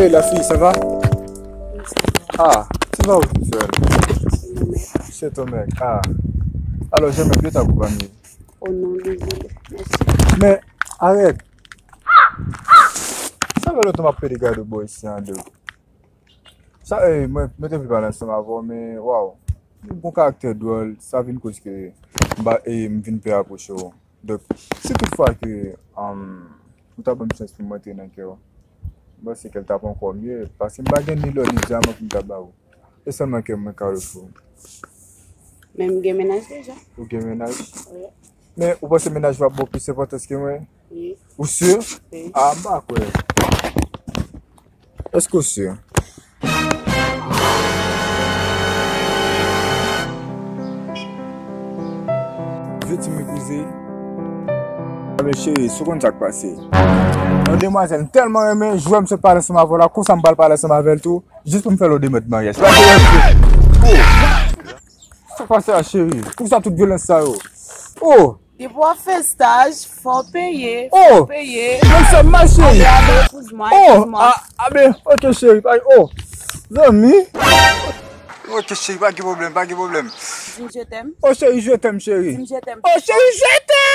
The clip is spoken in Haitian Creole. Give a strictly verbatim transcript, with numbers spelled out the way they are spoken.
Hey, la fille, ça va? Ah, tu vas où toute seule? Chez ton mec. Ah. Alors, j'aimerais bien t'accompagner. Oh non, désolé. Merci. Men, arèt. Sa fè lontan m ap pede gade w bò isi an, dou. Sa, eh, mwen, mwen te vle pale ansanm avè w, men, waw. Ou gon karaktè dwòl, sa vin koz ke m ba, eh, m vin pè apwoche w. Donk, si toutfwa ke, um, ou ta ban m chans pou m rantre nan kè w, m panse ke l t ap ankò mye, paske m pa gen ni lò ni dyaman pou m ta ba ou. E sèlman kè mwen ka ofri w. Men m gen mennaj deja. Ou gen mennaj? Wi. Men ou panse mennaj la ap ba w plis enpòtans ke mwen? Wi. Ou si? Wi. Ah, m pa kwè. Èske w si? Vye ti mepwize. Anben cheri, si w konn sa k pase. Yon demwazèl m tèlman renmen, jwè m sot pale ansanm avè w la, konsa m pral pale ansanm avè l tou, jis pou m fè l yon demann maryaj. Sa k pase a, cheri? Poukisa tout vyolans sa yo? Oh! Depi w ap fè staj, fò w peye, fò w peye. Oh! Mwen sèm ma cheri. Anben, anben, eskiz mwen, eskiz mwen. Ah, anben, ok cheri, pa, oh! Zanmi! Ok cheri, pa gen pwoblèm, pa gen pwoblèm. Di m je t'aime. Oh cheri, je t'aime cheri. Di m je t'aime. Oh cheri, je t'aime!